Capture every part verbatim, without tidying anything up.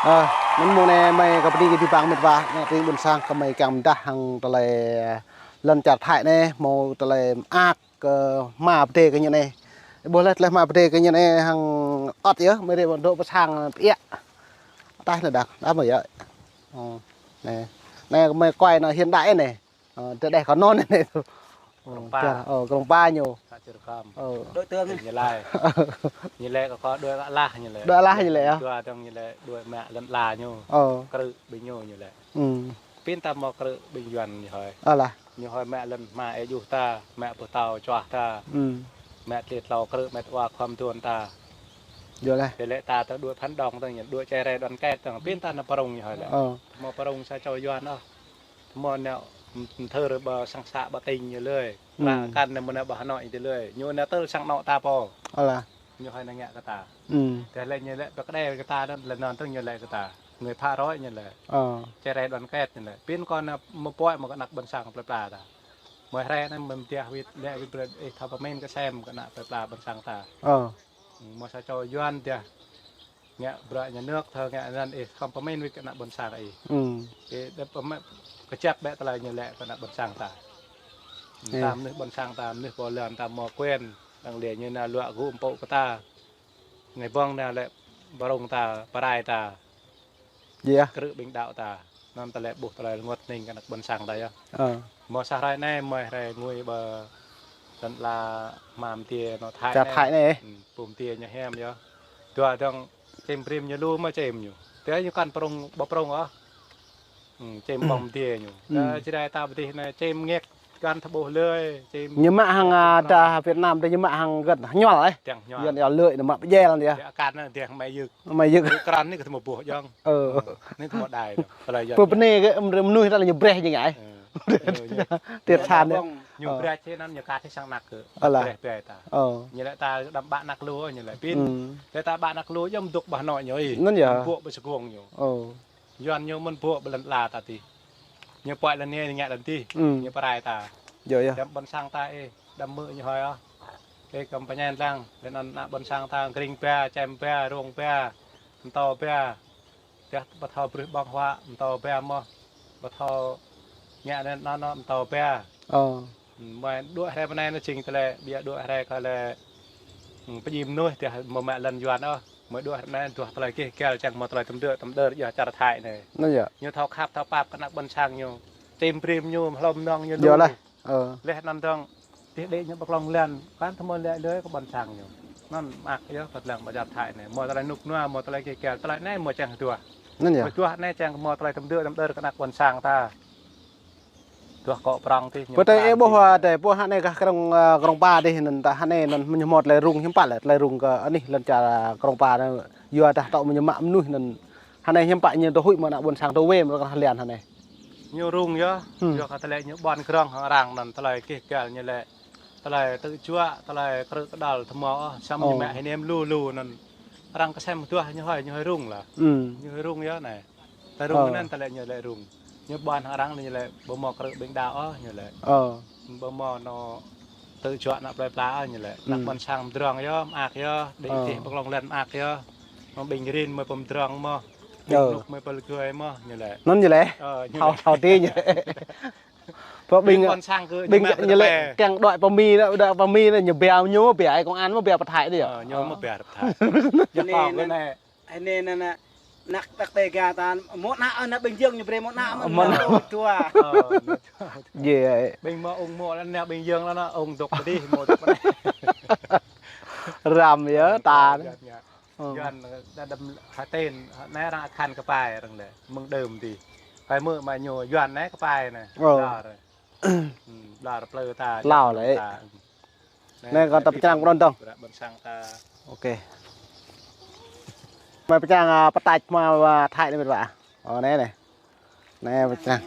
Ơ, anŭn mơ̆ng anai mơi kơ pơđĭ kơ abih bang met wa, ngă tring ƀôn sang kơ mơi kiăng mơdah hăng tơlơi, ơ, lŏn čar Thái anai, hmâo tơlơi mơak kơ hma pơdai kơ ñu anai. Ƀuh laih tơlơi hma pơdai kơ ñu anai hăng ŏt yơh, mơi rĕ dŏ pơ sang pơiă. Ataih anai đah, đah mơi yơh. Ơ, anai. Anai mơi quay anŭn hiện đại anai. Ơ, tơ đeh kơ anŭn anai. Ơ, Krông Pa. Ơ, Krông Pa ñu. Xã Chư Rơkăm. Ơ. Đối tượng. Tỉnh Gia Lai. Ñu lĕ kơ kâo đuaĭ kơ alah ñu lĕ. Đuaĭ alah ñu lĕ yơh. Dua dong ñu lĕ đuaĭ mă lŏn ala ñu. Ơ. Krư̆ ƀing ñu ñu lĕ. Ư. Pin ta hmâo krư̆ ƀing Yuan ñu hơi. Alah. Ñu hơi mă lŏn hma ê juh ta, mă pơtâo čuah ta. Ư. Mă tli tlâo krư̆ mĕt wa khŏm tuan ta. Yơh lĕ. Tơlơi ta tơ đuaĭ phản động tơ ñu, đuaĭ chia rẽ đoàn kết tơ. Pin ta nao prong ñu hơi lĕ. Ơ. Hmâo prong sa čô Yuan ôh. Hmâo nao mthơr ƀơi sang xã ƀơi tỉnh ñu lơi. Ư. Ba kăn nao mơ̆ nao ƀơi Hà Nội ñu lơi. Ñu nao tơl sang anŏ ta pô. Alah. Ñu hơi nao ngă kơ ta. Ư. Tơlơi ñu lĕ pơkơđai kơ ta anŭn, lĕ anŭn tơ ñu lĕ kơ ta. Người phá rối ñu lĕ. Ơ. Chia rẽ đoàn kết ñu lĕ. Pin kâo nao mơpuai mơ̆ kơ anăk ƀôn sang plơi pla ta. Mơi hrơi anai mơi mơtiah wĭt lĕ wĭt brơi ih thâo pơmĭn kơ sem kơ anăk plơi pla ƀôn sang ta. Ơ. Mơ̆ sa čô Yuan dah ngă bruă nhà nước thâo ngă anŭn ih khŏm pơmĭn wĭt kơ anăk ƀôn sang ih. Ư. Ih đa pơmĭn kơjăp bĕ tơlơi ñu lĕ kơ anăk ƀôn sang ta. Ơ. Ta mơnuih ƀôn sang ta, mơnuih pô lŏn ta hmâo quyền, đăng lĕ ñu nao luă gŭ mpŭ kơ ta. Anai ƀơ̆ng nao lĕ prong ta, pơrai ta. Yơh. Krư̆ ƀing đaŏ ta. Anŭn tơlơi ƀuh tơlơi rơngot hning kơ anăk ƀôn sang ta yơh. Ơ. Hmâo sa hrơi anai, mơi hrơi ngui ƀơi lŏn ala hma mơdê anŏ Thái anai. Čar Thái anai. Ư, pô mơdê ñu hiam yơh. Dua dong čem brĭm ñu lu mơ̆ čem ñu. Tơ ñu kăn prong, ƀơi prong ôh. Ư, čem ƀơ̆ng mơdê ñu. Ư. Tơ Jrai ta pơdih anai čem ngek kăn thâo ƀuh lơi, čem. Ñu mă hăng, a, ta Việt Nam ta ñu mă hăng gơ̆t hñuăl ĕ. Tiang hñuăl. Yuan yơh lơi, ñu mă pơjel anŭn yơh. Tiang akan anŭn tiang mă yơk. Mă yơk. Ư, krăn anai kơ thâo mă ƀuh jong. Ơ. Anai thâo mă đai dong. Tơlơi Yuan. Pơ pơnê kơ mơnuih ta lĕ ñu breh jing ai. Ơ. Ơ, ñu. Tiệt sản anai. Ñu breh čê anŭn ñu kah tơ sang anăk kơ. Alah. Breh breh ta. Ơ. Ñu lĕ ta đăm ƀă anăk lu ñu lĕ pin. Ư. Lĕ ta ƀă anăk lu jong dŏ ƀơi Hà Nội ñu ih. Anŭn yơh. Ƀuh ƀơi Sài Gòn ñu. Ơ. Yuan ñu mơ̆n ƀuh ƀơi lŏn ala ta tih. Ñu puăi lŏn anai ngă lŏn tih. Ư. Ñu pơrai ta. Yơh, yơh. Đăm ƀôn sang ta ih, đăm mơ̆ ñu hơi ôh. Ih kăm pơñen lăng, lĕ anŭn anăk ƀôn sang ta gring ba, čem ba, rong ba, mtâo ba. Dah ƀu thâo brưh ƀơ̆ng huă, mtâo ba mơ̆. Ƀu thâo ngă anŭn anŭn mtâo ba. Ơ. Mơi đuaĭ hrơi pơ anai anŭn jing tơlơi, ƀiă đuaĭ hrơi kơ lĕ, ư, pơjing mơnuih dah mơ̆ mă lŏn Yuan ôh. Mơi đuaĭ hrơi pơ anai duah tơlơi gêh găl čang mơ̆ tơlơi tơm đơ, tơm đơ yơh čar Thái anai. Anŭn yơh. Ñu thâo khăp, thâo pap kơ anăk ƀôn sang ñu. Čem brĭm ñu, hlŏm mơnơ̆ng ñu lu. Yơh lah. Ơ. Leh anŭn dong, tih đĭ ñu ƀơi klŏng lăn, kăn thâo mơ̆ lĕ lơi kơ ƀôn sang ñu. Anŭn mơak yơh kơ lăng ƀơi čar Thái anai. Mơ̆ tơlơi rơnuk rơnua, mơ̆ tơlơi gêh găl, tơlơi anai mơ̆ čang duah. Anŭn yơh. Mơ̆ duah anai čang mơ̆ tơlơi tơm đơ, tơm đơ kơ anăk ƀôn sang ta. Duah kơ prong tih ñu. Pơtơi ih ƀuh, a, tơi ƀuh hă anai kah Krông, a, Krông Pa tih anŭn ta hă anai anŭn mơ̆ ñu hmâo tơlơi rŭng hiư̆m pă lĕ, tơlơi rŭng kơ anih lŏn čar Krông Pa anai, yua dah tŏ mơ̆ ñu mă mơnuih anŭn. Hă anai hiư̆m pă ñu tơ huĭ mơ̆ anăk ƀôn sang tơ wĕ mơ̆ kah lian hă anai. Ñu rŭng yơh, ư, yua kơ tơlơi ñu ƀuăn krong hăng arăng anŭn tơlơi gêh găl ñu lĕ. Tơlơi tơjuă, tơlơi krư̆ kơđăl thâo mơ̆, ơ, samơ̆ ñu mă hơnêm lu lu anŭn. Arăng kơsem duah ñu hơi, ñu hơi rŭng lah. Ư. Ñu hơi rŭng yơh anai. Tơlơi rŭng anŭn tơlơi ñu lĕ rŭng. Ñu ƀuăn hăng arăng ñu lĕ ƀu mơ̆ krư̆ ƀing đaŏ ôh ñu lĕ. Ơ. Ƀu mơ̆ anŏ tơjuă anăk plơi pla ôh ñu lĕ. Anăk ƀôn sang pơdrŏng yơh, mơak yơh, đĭ tih ƀơi klŏng lăn mơak yơh. Mơ̆ ƀing rin mơ̆ pơm pơdrŏng mơ̆. Ƀing rơnuk mơ̆ pơlơgơi mơ̆ ñu lĕ. Anŭn ñu lĕ. Ơ, ñu lĕ. Thâo, thâo tih ñu lĕ. Pơ ƀing, ƀing ƀôn sang kơ ƀing ñu lĕ kiăng đuaĭ pơ Mi anai, đuaĭ pơ Mi anai, ñu ba ñu, ba ai công an mơ̆ ba pơ Thái dih yơh. Ơ, ñu mơ̆ ba pơ Thái. Yơh anai, anai, anai, anai, anăk, anăk tê ga ta, mơ̆ anăk, anăk Bình Dương ñu brơi mơ̆ anăk, mơ̆ anăk dua. Ơ, dua. Yơh. Ƀing mơ̆ ung mơ̆ anăk Bình Dương anŭn, ung dŏ pơ dih, mơ̆ dŏ pơ anai. Răm yơh, ta. Ơ. Yuan, ơ, đa đăm hơtên, anai arăng akhan kơpai arăng lĕ, mơ̆ng đưm dih. Pai mơ̆ mă ñu Yuan anai kơpai anai. Ơ. Đar. Ư, đar plư ta, Lao Yuan lĕ. Ta. Anai kâo ta pơčrang pơđon dong. Bruă ƀôn sang ta. Ôkê. Mơi pơčrang, a, pơtač hmua, a, Thái anai met wa. Ơ, anai anai. Anai pơčrang.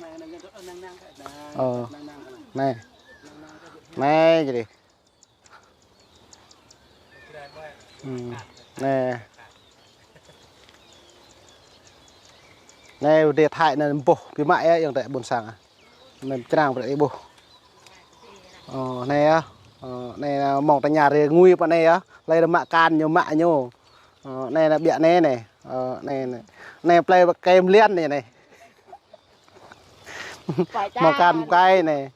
Ơ. Anai. Anai, jadi. Ư. Anai. Anai pơdai Thái anai ƀuh, biă mă yơh ayŏng adơi ƀôn sang. Anai pơčrang brơi ih ƀuh. Ơ, anai yơh. Ơ, anai mơ̆ng tơña rê ngui pơ anai yơh. Lơi rơmă kan ñu mă ñu. Ơ, anai anai ƀiă anai anai. Ơ, anai anai. Anai plei kem lian anai anai. Mơ̆ akan pơkai anai.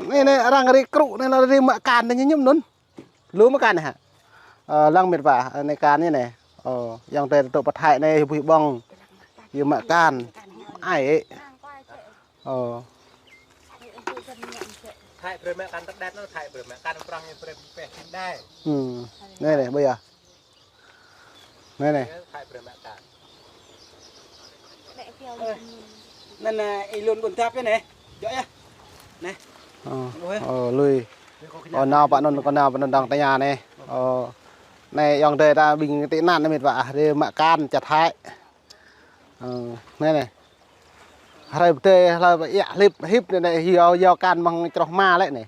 Anai anai arăng ri krŭ anai, anai ri mă akan anai ñu mơñum anŭn. Lu mă akan anai hă? Ơ, lăng mĕt wa, anai akan anai anai. Ơ, ayŏng adơi tơ̆ pơthai anai, ƀuh ƀơ̆ng. Yua mă akan. Ai. Ơ. Thái brơi mă akan tơdet anŭn, Thái brơi mă akan prăng ñu brơi pĕ hĭn đai. Hm. Anai anai, ƀơi yơh. Anai anai. Thái brơi mă akan. Anŭn, ơ, ih lŏn ƀôn dap anai. Jŏk yơh. Anai. Ơ, ơ, lui. Ơ, nao pă anŭn, kơ nao pă anŭn đang tơña anai. Ơ. Anai ayŏng adơi ta ƀing tị nạn anai mĕt wa, ri mă akan čar Thái. Ơ, anai anai. Hrơi pơdơi, hrơi pơiă hlip, hip anai anai, yua, yua akan mơ̆ng čroh hma lĕ anai.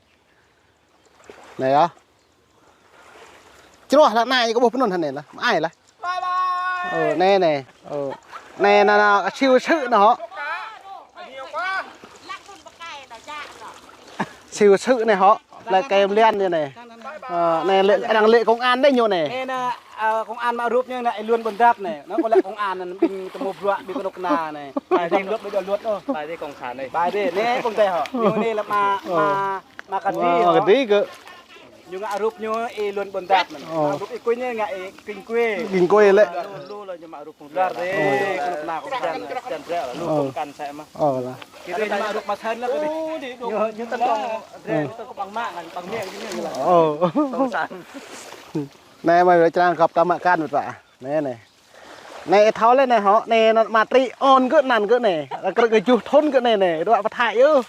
Anai yơh. Čroh lah anai, kơ ƀuh pơ anŭn hă anai lah, mă ai lah. Ơ, anai anai. Ơ. Anai anai anai, siu sư̆ anai hŏ. Siu sư̆ anai hŏ. Plei kem lian anai anai. Ơ, anai lĕ, arăng lĕ công an đeh ñu anai. Anai anai, ơ, công an mă rup ñu anai, ih lŏn ƀôn dap anai. Anŭn kơ lĕ công an anŭn ƀing tơmô bruă, ƀing kơnuk kơna anai. Ƀai dih, lŏn ƀai dih, lŏn, ơ. Ƀai dih cộng sản anai. Ƀai dih, anai công an hŏ. Ñu anai lĕ mă, mă, mă kơđi hŏ. Kơđi kơ. Ñu ngă rup ñu ih lŏn ƀôn dap anŭn. Ơ. Ngă rup ih kuñ ñu ngă ih kinh quê. Kinh quê lĕ. Lu, lu, lu, ñu mă rup phung luar dih. Ơ. Kơnuk kơna kơ jăn, jăn dră lu, ơ, công an sĕ mă. Ơ lah. Kơ dih ñu mă rup mă săn lah kơ dih. Ñu, ñu tơlơi dră, ñu tơlơi păng mă, ngăn păng miêng ñu lah. Ơ. Công an. Anai mơi črang găp ta mă akan mĕt wa. Anai anai. Anai thâo lĕ anai hŏ, anai anŭn mă tri ôn gơ̆ anăn gơ̆ anai. Krư̆ kơ juh thŭn gơ̆ anai anai, ruă pơthai yơh.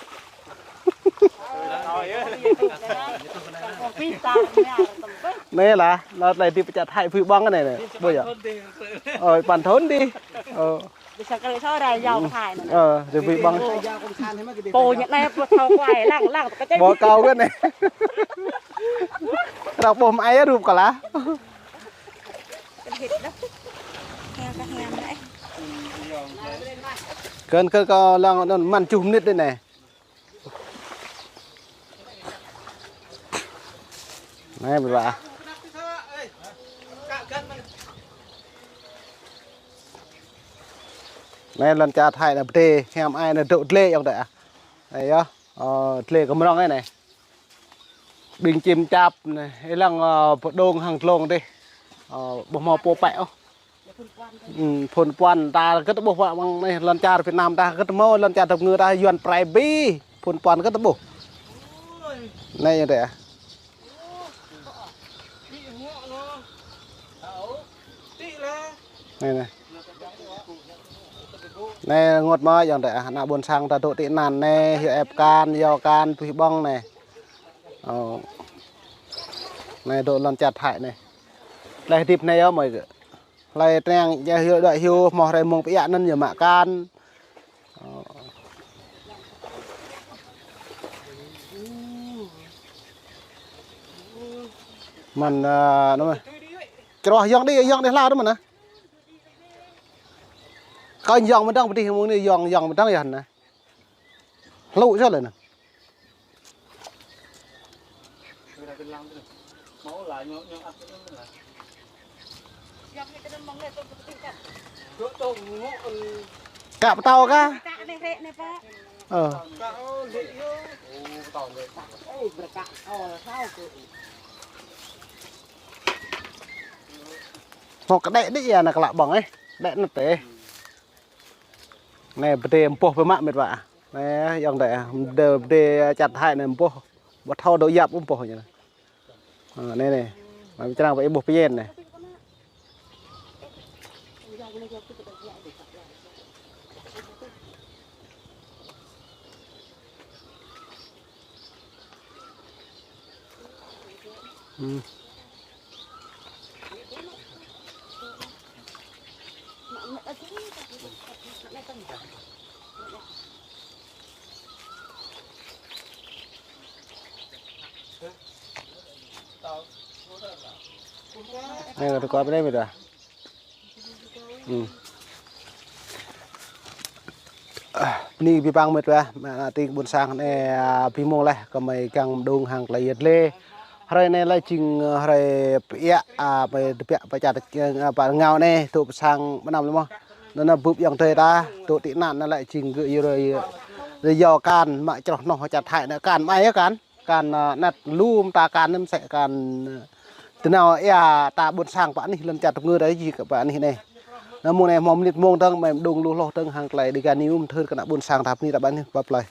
Anai lah, anŭn tơlơi hơdip pơ čar Thái ƀuh ƀơ̆ng anai anai. Ƀuh yơh. Ơ, păn thŭn dih. Ơ. Ƀiă sa kơ lĕ sô rai yua pơthai anŭn. Ơ, ri ƀuh ƀơ̆ng. Pô ñu anai pô thâo kuai lăng lăng. Ƀu kâo gơ̆ anai. Ră ƀuh mă ai rup kơ lah. Kơn kơ kâo lăng anŭn mơ̆n juh mơnit dih anai. Anai mĕt wa. Anai lŏn čar Thái anai pơdơi, hiam ai anai dŏ dlê ayŏng adơi ah. Anai yơh, ơ, dlê kơ mrŏng anai anai. Ƀing čim čap anai, ih lăng, ơ, pơđông hăng dlông dih. Ơ, ƀu hmâo pô pĕ ôh. Hm, phŭn puăn ta hơgĕt ƀuh wa mơ̆ng anai lŏn čar Việt Nam ta hơgĕt hmâo lŏn čar dap ngư ta yuan prai bi. Phŭn puăn hơgĕt ƀuh. Anai yơh dih ah. Anai, anai. Anai rơngot mơ̆ ayŏng adơi ah, ană ƀôn sang ta dŏ tị nạn anai, hyu ĕp akan, yua akan, ƀuh ƀơ̆ng anai. Ơ. Anai dŏ lŏn čar Thái anai. Tơlơi hơdip anai yơh mơi gơ̆. Hlơi tơnăng, yua hyu đuaĭ hyu, hmâo hrơi mông pơiă anŭn yơh mă akan. Ơ. Mơ̆n, ơ, anŭn mơ̆. Čroh yŏng dih, yŏng dih hla anŭn mơ̆n ah. Kơ yŏng mơdang pơdih mông anai yŏng, yŏng mơdang yơh anŭn ah. Hlŭ čô lĕ anŭn. Kă pơtâo kah? Ơ. Hŏk kơ đĕ đĭ yơh anai kơ lă ƀơ̆ng eh. Đĕ anŭn tĕ. Anai pơdơi mơboh pơ mă mĕt wa. Anai ayŏng adơi, pơdơi, pơdơi čar Thái anai mơboh. Ƀu thâo dŏ yap mơboh ñu. Ơ, anai anai. Mă črang pơ ih ƀuh pơyên anai. Hm. Anai, kơ tơkuă pơ anai mĕt wa. Hm. Ah, bơni abih bang mĕt wa, mă ană tring ƀôn sang anai, ah, abih mông laih, kơmơi kiăng mơđung hăng tơlơi yăl dlê. Hrơi anai lĕ jing, ơ, hrơi pơiă, a, pơiă tơbiă pơčat, a, pơngao anai, tŭ pơ sang mơnam lĕ mơ̆n. Anŭn, anŭn bưp ayŏng adơi ta, tŭ tị nạn anai lĕ jing gơ̆ yua hrơi, hrơi yua akan, mă čroh hnoh čar Thái anai akan, mă ai akan, akan, a, anet lu mơta akan anai mơsĕ akan, ơ, tơnao ia ta ƀôn sang pơ anih lŏn čar tơpơngư ta jing kơ pơ anih anai. Anŭn mơ̆ng anai hmâo mơnit mông dơ̆ng, mơ̆ng mơđung lu hloh dơ̆ng hăng tơlơi Dega News mơthưr kơ ană ƀôn sang ta pơ anih ta pơ anih pơ plơi.